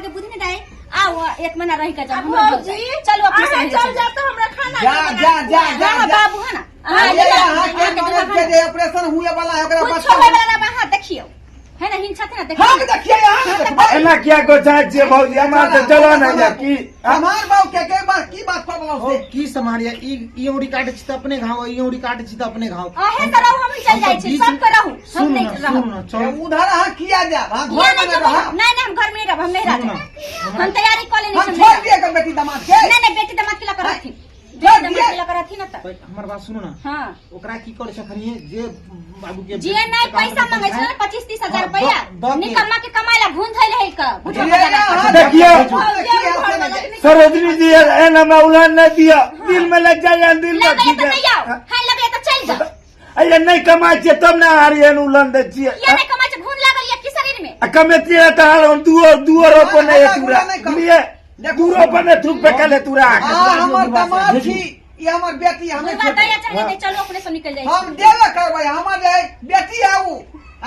के बुद्धि नहीं दाई आओ एक महीना रह के जाओ हमरो भौजी चलो अपने अहाँ संगे चल चल जाओ तो हमरा खाना जा, के बना जा, जा, खुआएब। जा। हाँ बाबू है ना अहाँ अरे अहाँ अहाँ के के ननद के जे ऑपरेशन हुए वाला है ओकरा कुछ बच्चा होए वाला ना अहाँ देखियो है ना हिंसा थे ना देखियो हम देखिए अहाँ देखबै। एना किया गोचाइ छियै भौजी हमरा तऽ चलऽ नहि या की हमार बाबू के के बात की बात पर बोलौ ओ से की सम्हारिया ई ई औरी काटे छी तऽ अपने घाव ई औरी काटे छी तऽ अपने घाव अहे तऽ रहू हम चल जाइ छी सब के रहू हम सुन नहीं ना रहब सुन ना चल उधर अहाँ किया जाब अहाँ किया घर में नहीं रह जेबै? नहीं नहीं हम घर में नहीं रहब हम नहीं सुन रहब हम तैयारी कऽ लेने हम छी छोड़ दिए के बेटी दामाद के नहीं नहीं बेटी दामाद के लऽ कऽ रहथिन छोड़ बेटी दिए। दामाद के लऽ कऽ रहथिन ना तऽ हमर बात सुनू ना हाँ ओकरा की करे छखनिए जे बाबू के जे नहीं पैसा मांगे छै ना 25 30 हजार हाँ, रुपया दऽ के। निकम्मा के कमाई ला घून धइले है क जे अहाँ देखियौ। देखिए, से नहि जाए। सरोजनी जी एहन हमरा उलहन नहि दिअ दिल में लग जाए दिल में लगे ठीक तो नहीं आओ है हां लगे तो चल जाओ अरे नहि कमाइ छियै तब ने अहाँ एहन उलहन दै छियै किया नहीं कमाई छै घून लागल या की शरीर में आ कमेतियै तऽ हम दूओ दूओ रोपो नहि हमरा तुरा गुना नहि कर। बुझलियै देखू। दू रोपो नहि थूक फेकल है तुरा अहाँ हमर दामाद छी ई हमर बेटी हमे बुढ़वा दया चाहिए नहीं चलो अपने से निकल जाए हम देबे करबै हमर जे बेटी है उ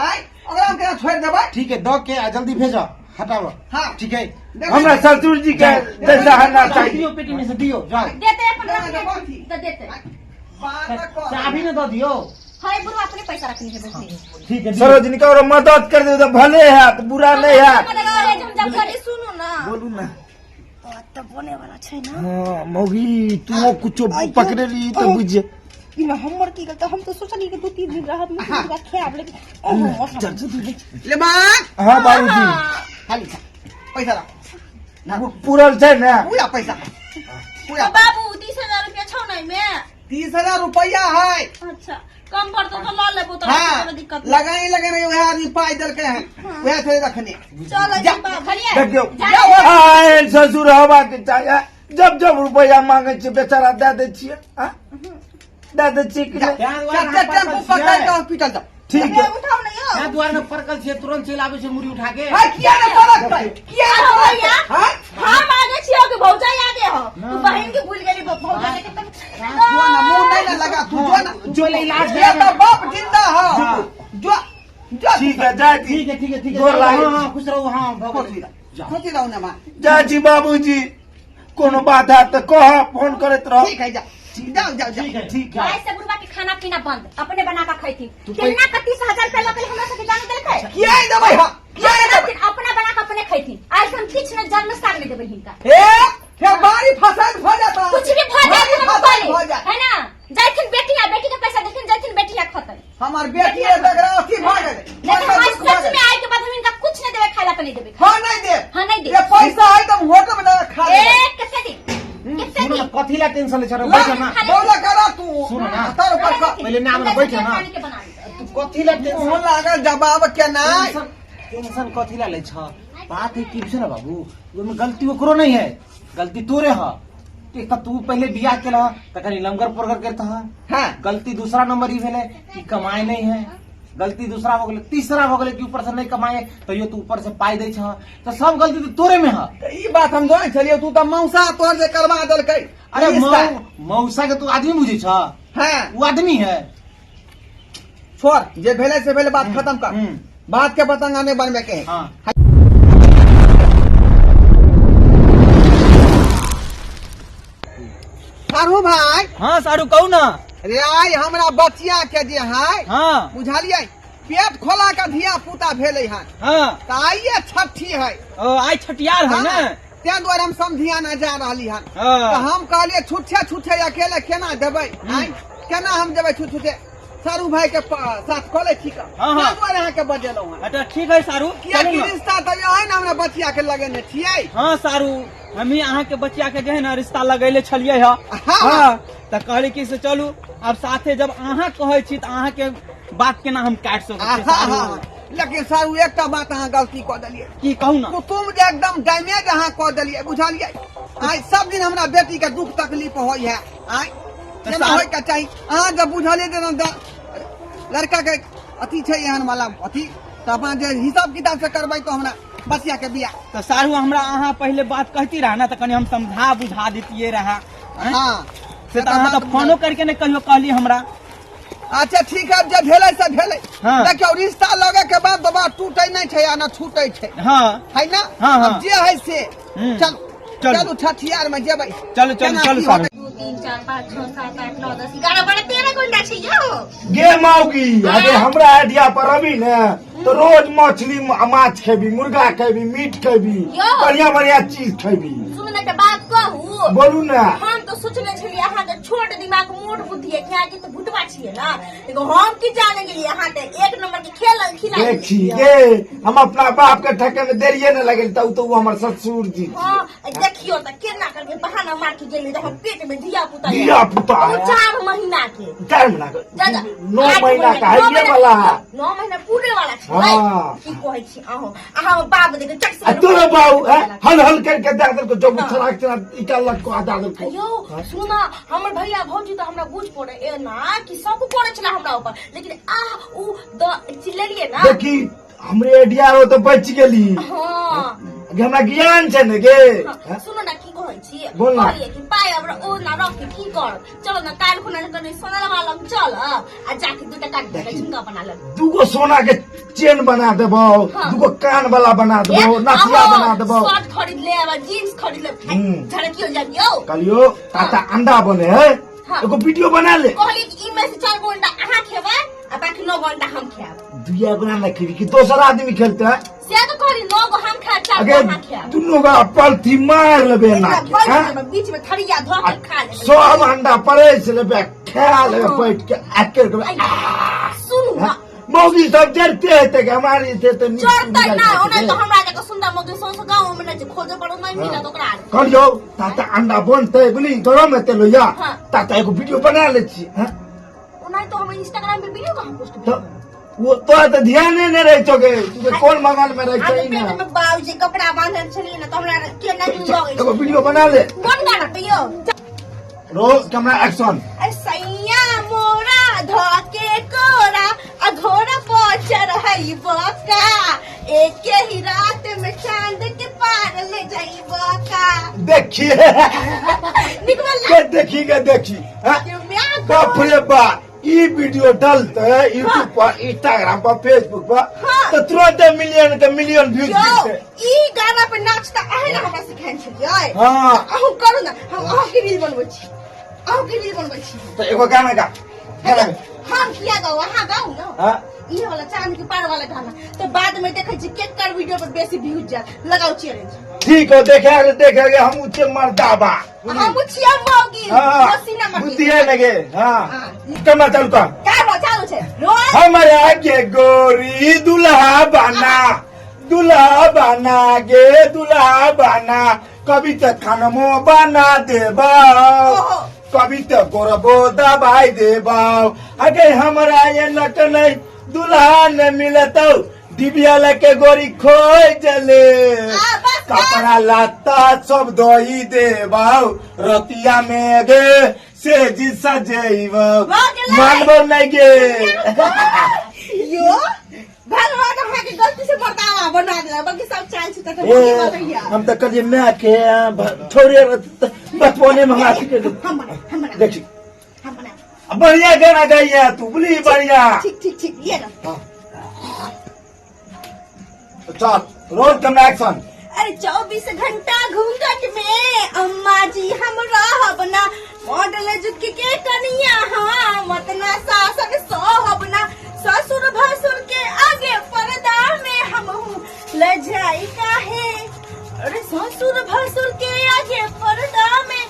आय ओकरा हम केना छोड़ि देबै ठीक है दऽ के आ जल्दी भेजो हटाबो हाँ। ठीक है देखो, हमरा ससुर जी के जैसा होना चाहिए दियो पेटी में से दियो जाओ देते अपन ना, रख ना, दे तो देते बात कह। चाबी ने दऽ दियो हाय बुढ़वा अपने पैसा रखनी है बस ठीक है दियो। सरोजनी के और मदद कर दे तऽ भले हैत बुरा नहि हैत मदद करे हम जब खाली सुनू ना बोलू ना तऽ बने वाला छै ना हाँ मौगी तू कुछो पकड़े ली तऽ बुझ इमे हमर की गलती हम तो सोचली कि दू तीन दिन रहत मुझे खायब लेकिन ओहो ले माँ हाँ बाबूजी खाली खा। पैसा ला पूरल छै ने पूरा पैसा पूरा बाबू 30,000 रुपया छौ ना एमे 30,000 रुपया है अच्छा कम पड़तो तो लऽ लेबो तो हाँ दिक्कत लगाई लगाई वएह आदमी पाई देलकै हन वएह थोड़े रखने चल जा। खलिए देखियौ आयल ससुर हवा के चाहिए जब जब रुपया मांगे छियै बेचारा दए दै छियै आँ? दए दै छियै कि नहि तें दुआरे चल अहाँ टेम्पू परकल पकड़ छियै। के हॉस्पिटल जाओ ठीक है उठाओ ना यौ तें दुआरे ने परकल छियै तुरंत चलि आबै छै मुड़ी उठा के हाय किया ने पड़त किया ने अरे पड़त भैया हाय हम आगे छियो कि भौजाई आगे हो तू बहन के भूल गेली भौजाई के तक जो ना मुंह नहीं ना लगा तू जो ना जो ले इलाज ये तो बाप जिंदा हो जो जो ठीक है जाय दी ठीक है ठीक है ठीक है गोर लागै हाँ हाँ खुश रहू हाँ भऽ खुशी गेलै। रहो खुशी रहो ना माँ जाय छी बाबूजी कोनो बात हैत तऽ कह फोन करैत रह ठीक है जा जाओ जाओ जाओ ठीक है ठीक है आज से बुढ़वा के खाना पीना बंद अपने बना के खैती तू कितना का 30,000 रुपया लऽ के हमरा सबके जान देलकै किया नहीं देबै हा किया नहीं देबै अपना बना के अपने खैती आज हम किछ न जन्म साग नहीं देबै हिनका ए फिर बारी फसाद भ जाता कुछ भी भ जाए बारी हम फसाद बोले भ जाए है ना जाथिन बेटिया बेटी के पैसा देथिन जाथिन बेटिया खतै हमार बेटी है तकरा अथी भ गेलै लेकिन मन में आज दुख भऽ सच में गेलै। आए के बाद हम इनका कुछ नहीं देबै खाए ला तो नहीं देबै हाँ नहीं दे हाँ, नहीं दे। ये पैसा है तो हम होटल में जाकर खा ए लेबै कितने दी कितने सुनो दी ना कथी ला टेंशन ले छो ला, बैठ ना बोला करा तू सुनो ना। तार ऊपर खा पहिले नाम ना बैठ ना। पानी के बना ली। तू कथी ला मुँह टेंशन लागल जवाब के नहीं टेंशन टेंशन कथी ला ले छ बात है की बुझे ना बाबू ओहिमे गलती ओकरो नहीं है गलती तोरे है एक तऽ तू पहिले बियाह केलह तऽ कनि लमगर पोरगर करतह हाँ गलती दूसरा नंबर ई भेलै कि कमाए नहीं है गलती दूसरा हो गेलै तीसरा हो गेलै कि ऊपर से नहीं कमाए तैयो तू ऊपर से पाई दै छह तऽ सब गलती तऽ तोरे में है तऽ ई बात हम जानै छलियै तू तऽ मौसा तोहर जे करवा देलकै अरे रिश्ता। मौसा के तू आदमी बुझै छह हाँ वो आदमी है छोड़ जे भेलै से भेलै बात खत्म कर हम्म। बात के पतंगा नहीं बनबे के है हाँ सारू भाई हाँ सारू कहू ना रे आइ हमरा बचिया के जे है हाँ बुझलियै पेट खोला के धिया पुता भेलै हन हाँ तऽ आइए छठी है ओ आइ छठियार है ना ताहि दुआरे हम समधियाना जा रहली हन हाँ। तऽ हम कहलियै छुच्छे छुच्छे अकेले केना देबै आँय केना हम देबै छुच्छे सारू भाई के साथ कऽ लै छी कऽ हाँ, हाँ। ताहि दुआरे अहाँके बजेलहुँ हन अच्छा ठीक है सारू कियाकि चलू ना रिश्ता तऽ अहीं ने हमरा बचिया के लगेने छियै हाँ सारू हमी अहाँ के बचिया के जे है ना रिश्ता लगैले छलियै ह हाँ। हाँ तऽ कहली कि से चलू आब साथे जब अहाँ कहै छी तऽ अहाँ के बात केना हम काटि सकै छी हाँ, सारू हाँ। लेकिन सारू एकटा बात अहाँ गलती कऽ देलियै की कहू ना कुटुम्ब जे एकदम डैमेज अहाँ कऽ देलियै बुझलियै आइ सब दिन हमरा बेटी के दुख तकलीफ होइ है आइ तऽ जेना सार- होइके चाही अहाँ जब बुझलियै जे लड़का के अथी छै एहन वाला अथी तऽ अपना जे हिसाब किताब से करबै तऽ हमरा बचिया के बियाह तऽ सारू हमरा अहाँ पहिले बात कहती रहा ना तऽ कनि हम समझा बुझा दितियै रहा आँय? हाँ से तऽ अहाँ तऽ फोनो करके नहि कहियो कहली हमरा अच्छा ठीक है जे भेलै से भेलै। हाँ। देखियौ रिश्ता लगे के बाद दोबारा टूटे नहीं छै आ ना छूटे छै। हाँ। है ना? हाँ, हाँ। अब जे है से। हम्म। चलू। चलू। चलू छठियार में जेबै। चलू, चलू, केना चलू की सारू। होतै? 2 3 4 5 6 7 8 9 10 11 12 13 घंटा छै यौ। गे मौगी, अरे हमरा आइडिया पर अभी ने तो रोज मछली माछ खेबी, मुर्गा खेबी, मीट खेबी, यौ। बढ़िया बढ़िया चीज खेबी। सुनू ने एकटा बात कहू। बोलू ने। हम तो सोचने छलियै अहाँ के छोट दिमाग मोट बुद्धि है, कियाकि तो भुटवा छियै ना, लेकिन हम की जाने गेलियै अहाँ के एक नंबर के खेल खिला देखी गे, हम अपना बाप के ठके में देरिये न लगेल त उ तो उ हमर ससुर जी। हाँ, देखियो त केना करके बहाना मार के गेलियै त हम पेट में धिया पुता धिया पुता है। 4 महीना के। 4 महीना के? जा, जा। 9 आठ महीना का है नौ ये महीना- वाला। 9 महीना पूरे वाला छै। हाँ। की कहै छी अहाँ? अहाँ बाप देखे चट से आ तोरो बाबू है हल हल करके दे देलको, जब उछला के निकालक को आधा देलको। यौ सुन, हमर भैया भौजी त हमरा बुझ पड़े एना कि सब करे छला हमरा ऊपर, लेकिन आह उ द चिल्लेलिए ना। देखी हमरे आइडिया हो तो बच गेली। हाँ। गे हमरा ज्ञान छै ने गे। हाँ, सुनो ना की कहै छी? बोल ना। कहलियै कि पाइ अब ओ ना रख के की करब, चलो ना काल्हि खुना कनि सोनरवा लग चलब आ जाके दूटा काट के झुमका बना लेब। दूगो सोना के चेन बना देबो, हाँ। दूगो कान वाला बना देबो, नथिया अहो, बना देबो, शर्ट खरीद लेब आ जीन्स खरीद लेब। हम्म। झड़कियो जाबियो। कहलियो ताता अंडा बने है, हाँ। एगो वीडियो बना ले। कहलियै कि ई में से 4 गो अंडा अहाँ खेबै आ बाकी 9 गो अंडा हम खायब। दुइया गोरा ना खेबी कि दोसर आदमी खेलते है? से तो कहली 9 गो हम खायब, 4 गो अगे अहाँ खायब। दुनू गोरा पलथी मार लेबे ना एकरा के, बैठ हाँ? जेबै, बीच में थरिया धऽ के खा लेबै। सब अंडा परेस लेबे, खा लेबे बैठ के आकर के। सुनू ना। मौगी सब जरते हेतै के हमारी से तो नीक जरतै ना, सुविधा ओना छै। तो हमरा जकाँ सुन्दर मौगी सौंसे गाँव में नहि छै, खोजे पड़ो नहि मिलत ओकरा। कहलियौ ताता अंडा बनतै बुझली, गरम हेतै लोहिया, हाँ। ताता एगो वीडियो बना लै छी, हाँ? ओना तो हम इंस्टाग्राम पे वीडियो कहाँ पोस्ट तो वो तोरा तो ध्याने नहीं रहे छौ गे, तू तो कोन बगल में रहे हम छै पेट ना। में बाबू जी कपड़ा बांधल छलियै ना, तो हमरा के नहीं लगै एगो वीडियो बना ले। कोन गाना पे यौ? Roll camera action. अरे सैया मोरा धके कोरा आ घोड़ा पर चढ़ई बका, एके ही रात में चांद के पार ले जाई बका। देखी निकल के देखी के देखी, हाँ? बाप रे बाप, ई वीडियो डलते यूट्यूब पर, इंस्टाग्राम पर, फेसबुक पर, हाँ। तो तुरंत मिलियन के मिलियन व्यूज यौ मिलते। ई गाना पे नाच त अहे ना हमरा सिखाइन छलियै। हाँ। अहूँ करू ना, हम अहूँ के रील बनबै छी, अहूँ के रील बनबै छी। तो एगो गाना गा, गाना गा। हम किया गाऊ, अहाँ गाऊ ना। हाँ। ई वाला चांद के पार वाला गाना तो बाद में देखै छी केकर वीडियो पर बेसी व्यूज जाय, लगाउ चैलेंज। ठीक हो, देखे गे, देखे गे, हम ऊंचे मर्दाबा। हम छियै मौगी, हाँ। पसीना मत बुद्धि है लगे, हाँ। हाँ। कैमरा चालू कर। कैमरा चालू छै। रोल। हमरा के गोरी दुल्हा बना, दुल्हा बना गे दुल्हा बना, कभी तो खानमो बना देबा, ओहो। कभी तो गोरबो दबाई देबा। अगे हमरा ये नट नहीं दुल्हा न मिलतौ, डिबिया लेके गोरी खोज जले, आ, बस, बस। कपड़ा लत्ता सब धोई देबाऊ, रतिया में गे से जी सजेबौ। भऽ गेलै। मानबो नहीं गे। यो भगवान अहाँ के गलती से मर्दावा बना देला, बाकी सब चाल छै तखन ए, भैया। हम तो कहलिए मैं के थोड़े बचपने में हमरा के हम बना, हम बना। देखी। हम बना। बढ़िया गाना गाइया तू, बोली बढ़िया। ठीक ठीक ठीक, ये ना। चल रोल कैमरा एक्शन। अरे 24 घंटा घूंघट में अम्मा जी हम रहब ना, मॉडल जुग के कनिया हम अतना सासन सहब ना, ससुर भसुर के आगे पर्दा में हम हूँ लजाई काहे, अरे ससुर भसुर के आगे पर्दा में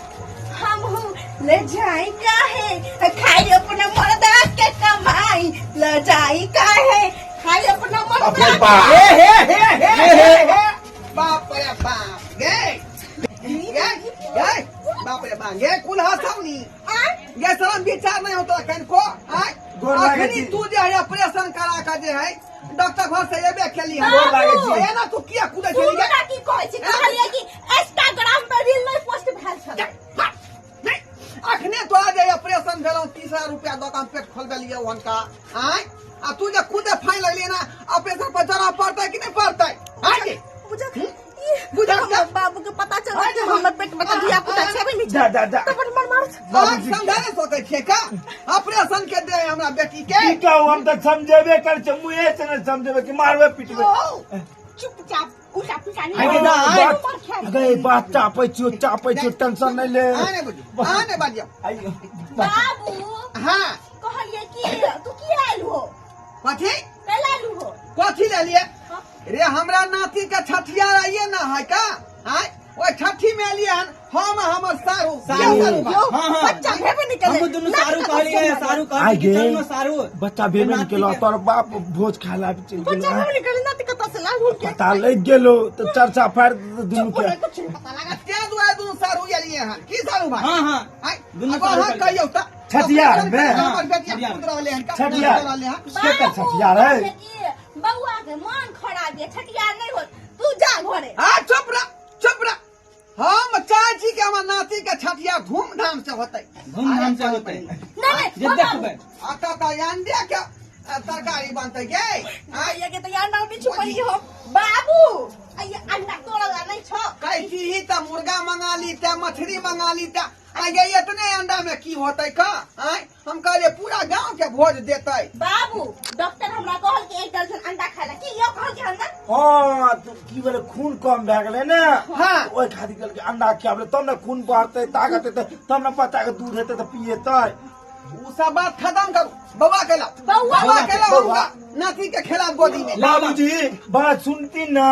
हम हूँ लजाई काहे, खाई अपना मर्दा के कमाई लजाई काहे, खाई अपना मर्दा अपने के बाप। हे हे हे हे हे हे, बाप रे बाप गे गे गे, बाप रे बाप गे, कुल हसौनी गे, शरम विचार नहीं होता कनको। आय गोर लागै अखनी छी। तू जे है ऑपरेशन करा के जे है डॉक्टर घर से एबे केली है। गोर लागै छी। एना तू किया कूदै सुनू छली गे? ना की कहै छी, कहलियै कि इंस्टाग्राम पर रील नहीं पोस्ट भेल छल। अखने तोरा जे ऑपरेशन भेलौ 30,000 रुपया दऽ के हम पेट खोलबेलियै हुनका। आय आ तू जे खुदे फाइन लगलियै ना, ऑपरेशन पर जरा पड़तै कि नहीं पड़तै? आय गे। बुझत बुझत हमर बाबू के पता चल कि हमर पेट में धिया पुता छेबे नहीं जा, जा, जा। तब हमर मार। अहाँ समझा नहि सकै छियै का ऑपरेशन के दे हमरा बेटी के की कहू हम तऽ समझेबे कर छै मुँहे से नहि समझेबे कि मारबे पिटबे चुपचाप उल्टा पुल्टा आइ के दाइ। नहीं अगे बात चापै छियो चापै छियो टेंशन नहि ले अहाँ नहि बुझियौ अहाँ नहि बाजियौ आइयो। बाबू हाँ कहलिए कि तू किया आयल हो कथी कैला आयल हो कथी लेलिए रे हमरा नाती के छठियार आइए ना है का आय ओहि छठी में एलिए हन हम आ हमर सारू सारू। के सारू भाई? हाँ, हाँ। बच्चा भेबे नहीं केलै। हमहूँ दुनू सारू कहलिए सारू आइ कहलिए कि गे। चल न सारू बच्चा भेबे नहि केलौ तोर बाप भोज खाय ला चलि गेलो बच्चा भेबे नहीं केलै, नाती कतऽ से लाल के पता लागि गेलो तऽ चर्चा फाड़ि देतौ दुनू चुप हो के जा, कुछ नहीं पता लगा तें दुआरे दुनू सारू एलिए हन की सारू भाई हाँ हाँ आय दुनू अब सारू अहाँ कहलिए। कहियौ तऽ छठियार में? हमर बेटिया छठियार। कूद रहले हन का छठियार। कूद रहले हन के कर छठियार है? कहलिए कि बौआ के मन खराब ये छठियार नहीं होत तू जा घरे आ चुप रह चुप रह हम चाहै छी कि हमर नाती के छठिया धूमधाम से होतै धूमधाम से होतै नहीं नहीं जे बाबू, देखबै अतः तऽ अंडे के तरकारी बनतै गे आय आइए के तो यार नाम भी छुपली हो बाबू आइए अंडा तोड़ला नहीं छो कहै छी ही तऽ मुर्गा मंगा ली तऽ मछली मंगा ली तऽ आ गे इतने अंडा में की होतै का आय हम कहलिए पूरा गांव के भोज देतै बाबू डॉक्टर हमरा कहल कि एक दर्जन अंडा खाए ला की यो कहल कि हमरा हाँ तो की भेलै खून कम भए गेलै ने हाँ। ओहि खातिर कहलकै अंडा खियाबले तब ने खून बढ़तै ताकत हेतै तब ने बच्चा के दूध हेतै तऽ पिएतै उ सब बात खत्म करू बौआ के लाओ बौआ बौआ के लाओ बौआ। हमरा नाती के खेला गोदी में बाबूजी बात सुनती ना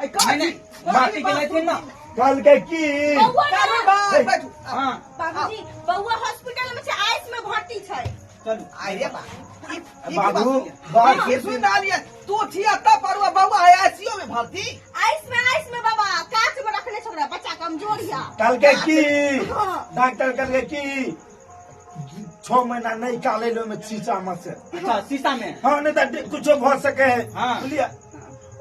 ऐ नहीं नहीं नाती के लेथिन ना कहलकै की बौआ सारू ना भाई बैठू हाँ बाबूजी बौआ हॉस्पिटल में छै आइस में भर्ती छै चलू आइ रे बा ई- ई की बाबू बात बात की सुन रहलियै तू छियै तब पर बौआ है आईसीयू में भर्ती आइस में बाबा कांच में रखने छै ओकरा बच्चा कमजोर या कहलकै की हाँ। डॉक्टर कहलकै की 6 महीना नहीं निकाले लो में शीशा में से अच्छा शीशा में हाँ नहीं तो कुछो भऽ सके है हाँ। बुझलियै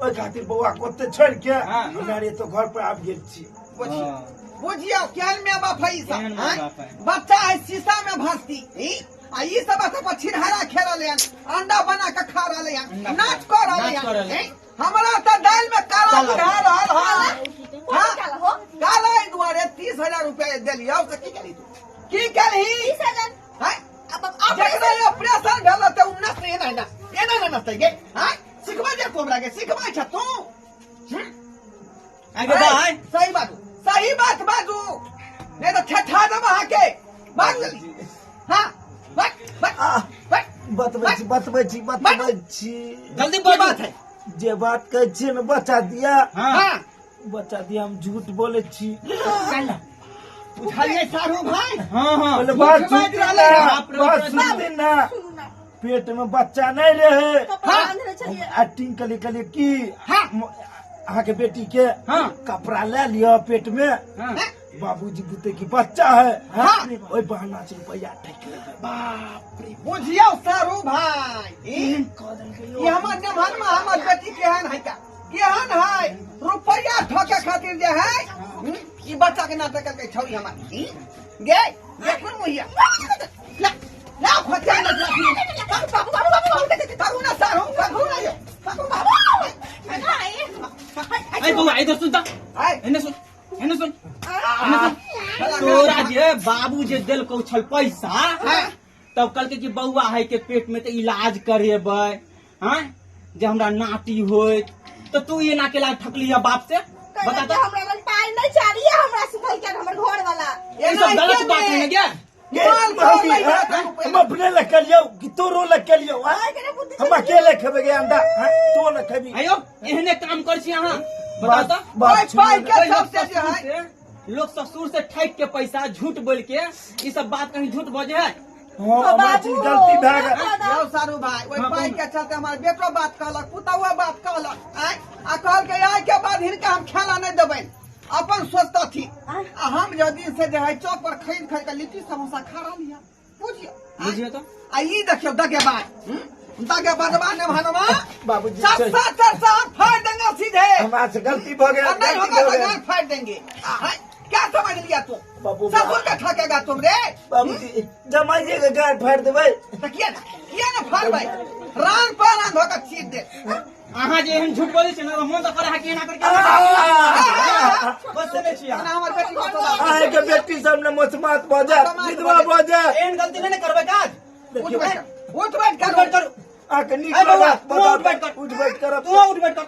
ओहि खातिर बौआ के ओते छोड़ि के हाँ। हमरा रे तो घर पर आबि गेल छी बुझियौ हाँ। बुझियौ केहन माय बाप है ई सब केहन माय आँय? बाप है। बच्चा है शीशा में भस्ती ई? आ ई सब एतऽ पर छिनहरा खेल रहले हन अंडा बना के खा रहले हन अंडा नाच कर रहले नाच कर हन रहले ई? हमरा तऽ दालि में काला चल। बुझा रहल हन कौन हाँ? काला हो काला एहि दुआरे 30,000 रुपया देलियौ से की केलही तू की केलही 30,000 आँय? अब अब जकरा ऑपरेशन भेल तऽ उ नसतै एना एना एना ना नसतै गे आँय सिखबै जे तू हमरा के सिखबै छ तू हम्म? आगे दाइ सही बाजू सही बात बाजू नहीं तो ठेठा देब अहाँके बाजू जल्दी हाँ बट बट बट बतबै छी बतबै छी बतबै छी जल्दी की बाजू बात है जे बात कहै छियै ने बच्चा दिया हाँ हाँ बच्चा दिया हम झूठ बोले छी बुझलियै सारू भाई हाँ हाँ बोले बात झूठ बाजि सुनती रहलै ना बाप रे, बात बाप रे। सुनती ना सुनू ना पेट में बच्चा नहीं रहे कपड़ा हाँ। बांधने छलियै एक्टिंग कली कली की हाँ। अहाँके बेटी के हाँ। कपड़ा ले लिअ पेट में हाँ बाबूजी बुते की बच्चा है हाँ। ओहि बहाना से रुपया ठकि लेबै बाप रे बुझियौ सारू भाई ई ई हमर नेमहन में हमर बेटी केहन है का केहन है रुपया ठके खातिर जे है ई बच्चा के नाटक करके छौरी हमर गे देखू मुहिया ला ला खोतिया ना बाबू बाबू बाबू बाबू करू ना सारू करू ना यो बाबू बाबू अरे बौआ इधर सुन त एने सुन एने सुन एने सुन तोरा जे बाबू जे देलकौ छल पैसा तब कहलकै कि बौआ है के पेट में तऽ इलाज करेबै हाँ जे हमरा नाती होइत तऽ तू एना केला ठकली है बाप से बता कहलक कि तऽ हमरा लग पाइ नहीं चाही हमरा से कहलकै हमर घर वाला ई सब गलत बात है ने गे गे, माल मौगी, खाओ, हाँ? रुपया। हम अपने लग के लियौ कि तोरो लग के लियौ हाँ? हम अकेले खेबै गे अंडा हाँ? तो न खेबी आयो एहने काम कर छी अहाँ बता बात तऽ बात ओइ पाइ सुनियौ के ने। लोग सबसे जे ससुर है से लोग ससुर से ठकि के पैसा झूठ बोल के ई सब बात कहीं झूठ बजे है हाँ, हमरा चीज गलती भए गेल यौ सारू भाई ओहि हाँ, पाइ कहू के चलते हमर बेटो बात कहलक पुतहुओ बात कहलक आँय आ कहलकै आइ के बाद हिनका हम खेला नहि देबनि अपन सोचतथि आ हम जे दिन से जे है चौक पर खरीद खरीद के लिट्टी समोसा खा रहली है बुझियौ आँय? बुझियौ तऽ आ ई देखियौ दगेबाज दगेबाजबा ने भानवा बाबूजी चरसा चरसा हम फाड़ देंगे सीधे हमरा से गलती भऽ गेल और नहीं गलती होगा भऽ तो गेल गाल फाड़ देंगे आँय? क्या समझ लिया तू बाबू, ससुर के ठकेगा तुम रे बाबूजी जमाइए के गाड़ फाड़ि देबै तो किया ना किया ना फाड़बै रान पर रान धोकर चीर दे अहाँ जे एहन झूठ बोलै छी ने तऽ मोन तऽ करे है कि एना करके बस नहि छी ना हमर बेटी को अहाँके अहाँके बेटी सब ने मोछमात भऽ जायत, विधवा भऽ जायत। एहन गलती नहि ने करबै काज। उठ बैठ कर, उठ बैठ उठ कर। बैठ करू। अहाँके नीक ऐ बौआ, लागत, तू बता उठ बैठ कर। उठ बैठ करब। तू उठ बैठ कर।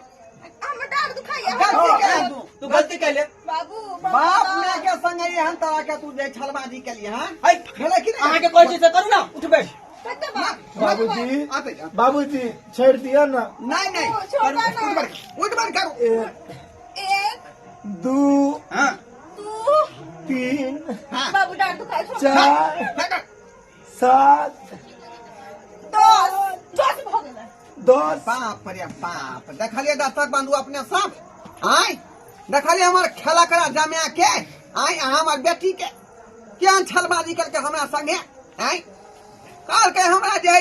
हमर डाँट दुखाइया। गलती केले तू। तू गलती कैले। बाबू। बाप माय के संगे एहन तरह के तू जे छलबाजी केलिए हँ है भेलै कि नहि? अहाँके कहै छी से करू ना, उठ बैठ। कते बाप? बाबूजी, आते जा। बाबूजी, छोड़ि दिअ ने। नहीं नहीं, छोड़ो उठ ना। बैठ, उठ बैठ करू। एक, एक, दू, हाँ। दू, तीन, हाँ। बाबू, डाँट दुखाइ छौ। चार, सात, 10, 10 भऽ गेलै। 10। बाप रे बाप, देखलिए दर्शक बंधु अपने सब, आय देखलिए हमर खेला करा जमा के, आय अहाँ हमर बेटी के केहन छलबाजी करके हमरा संगे, आय कहलकै हमरा जे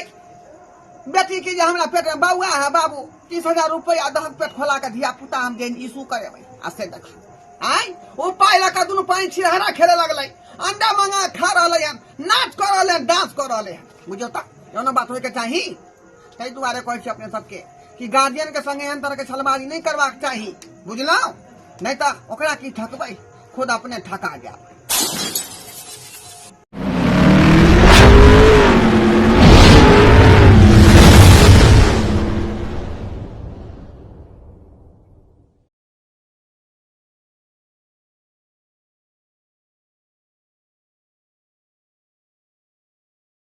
बेटी के जे हमरा पेट में बौआ है बाबू, 30,000 रुपया दहक पेट खोला के धिया पुता हम जे इशू करेबै। आ से देख, आय ओ पाइ लऽ कऽ दुनू पानि छिड़हरा खेले लगलै, अंडा मंगा खा रहलै हन, नाच कऽ रहलै हन, डांस कऽ रहलै हन। बुझियौ तऽ एहनो बात होइके चाही। ताहि दुआरे कहै छी अपने सबके कि गार्जियन के संगे एहन तरह के छलबाजी नहि करबाक चाही, बुझलहुँ? नहि तऽ ओकरा की ठकबै, खुद अपने ठका जायब।